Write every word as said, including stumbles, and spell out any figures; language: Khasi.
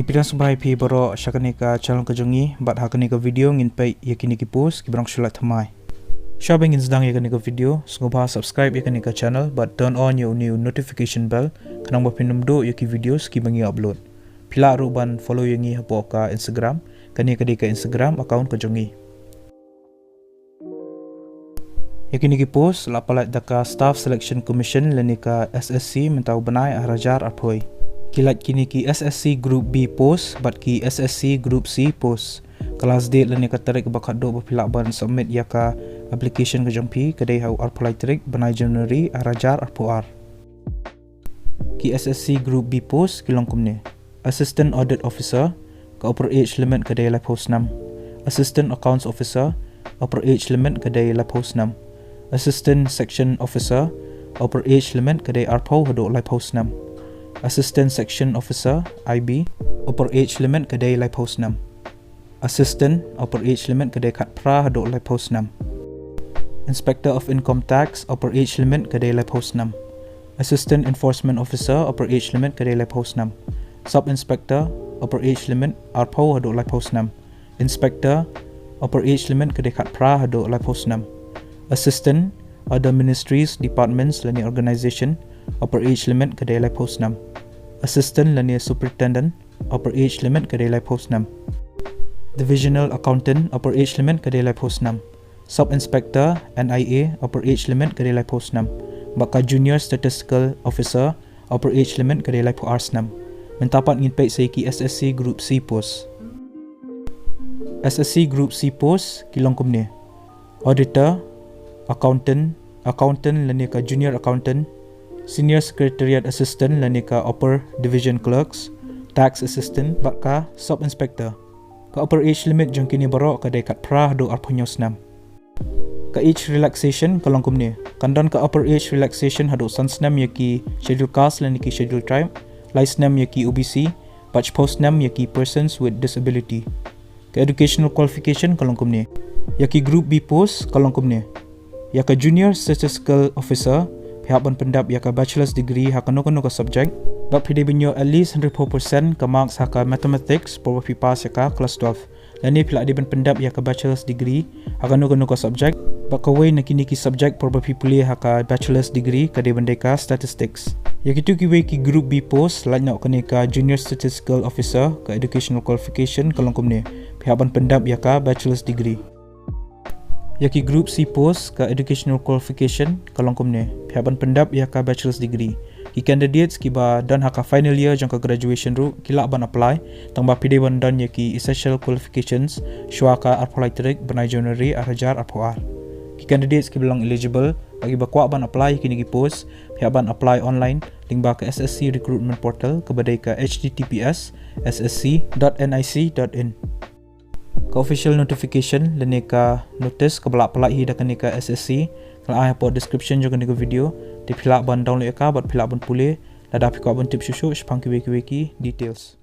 Ngi pdiang sngewbha ïa phi baroh sha kane ka channel ka jong ngi, bad ha kane ka video ngin peit ïa kine ki post kiba rong shuh lait thymmai. Shwa ban ngin sdang ïa kane ka video, sngewbha subscribe ïa kane ka channel bad turn on ïa une u notification bell, khnang ba phin ym duh ïa ki videos kiba ngi upload. Phi lah ruh ban follow ïa ngi hapoh ka Instagram, kane ka dei ka Instagram account ka jong ngi. Ïa kine ki post la pynlait da ka Staff Selection Commission lane ka S S C mynta u bnai ar hajar arphew. Ki lait kine ki S S C Group B post bad ki S S C Group C post. Ka last date lane ka tarik ba khatduh ba phi lah ban submit ïa ka application ka jong phi ka dei ha u arphew lai tarik bnai January ar hajar arphew ar. Ki S S C Group B post ki long kumne: Assistant Audit Officer, ka upper age limit ka dei laiphew snem. Assistant Accounts Officer, upper age limit ka dei laiphew snem. Assistant Section Officer, upper age limit ka dei arphew haduh laiphew snem. Assistant Section Officer, I B, upper age limit ka dei laiphew snem. Assistant, upper age limit ka dei khatphra haduh laiphew snem. Inspector of Income Tax, upper age limit ka dei laiphew snem. Assistant Enforcement Officer, upper age limit ka dei laiphew snem. Sub Inspector, upper age limit arphew haduh laiphew snem. Inspector, upper age limit ka dei khatphra haduh laiphew snem. Assistant, other ministries, departments lane organization, upper age limit ka dei laiphew snem. Assistant lane Superintendent, upper age limit ka dei laiphew snem. Divisional Accountant, upper age limit ka dei laiphew snem. Sub Inspector, N I A, upper age limit ka dei laiphew snem. Bad ka Junior Statistical Officer, upper age limit ka dei laiphew ar snem. Mynta pat ngin peit sa ïa ki S S C Group C post. S S C Group C post ki long kumne: Auditor, Accountant, Accountant lane ka Junior Accountant, Senior Secretariat Assistant lane ka Upper Division Clerks, Tax Assistant bad ka Sub Inspector. Ka upper age limit jong kine baroh ka dei khatphra haduh arphew hynñiew snem. Ka age relaxation ka long kumne: kan don ka upper age relaxation haduh san snem ïa ki Scheduled Caste lane ki Scheduled Tribe, lai snem ïa ki O B C, bad shiphew snem ïa ki persons with disability. Ka educational qualification ka long kumne: ïa ki Group B post ka long kumne: ïa ka Junior Statistical Officer, phi hap ban pyndep ïa ka bachelor's degree ha kano kano ka subject, bad phi dei ban ïoh at least hynriewphew percent ka marks ha ka mathematics por ba phi pass ïa ka class twelve. Lane phi lah dei ban pyndep ïa ka bachelor's degree ha kano kano ka subject, bad kawei na kine ki subject por ba phi pule ha ka bachelor's degree ka dei ban dei ka statistics. Ïa kito kiwei ki Group B post, lait noh kane ka Junior Statistical Officer, ka educational qualification ka long kumne: phi hap ban pyndep ïa ka bachelor's degree. Ïa ki Group C post, ka educational qualification ka long kumne: phi hap ban pyndep ïa ka bachelor's degree. Ki candidates kiba don ha ka final year jong ka graduation ruh ki lah ban apply, tangba phi dei ban don ïa ki essential qualifications shwa ka arphew lai tarik bnai January ar hajar arphew ar. Ki candidates kiba long eligible bad kiba kwah ban apply ïa kine ki post, phi hap ban apply online lyngba ka S S C recruitment portal kaba dei ka H T T P S S S C dot N I C dot in. Ka official notification lane ka notice kaba la pynlait hi da kane ka S S C ka la ai hapoh description jong kane ka video. Te phi lah ban download ïa ka bad phi lah ban pule lada phi kwah ban tip shuh shuh shaphang kiwei kiwei ki details.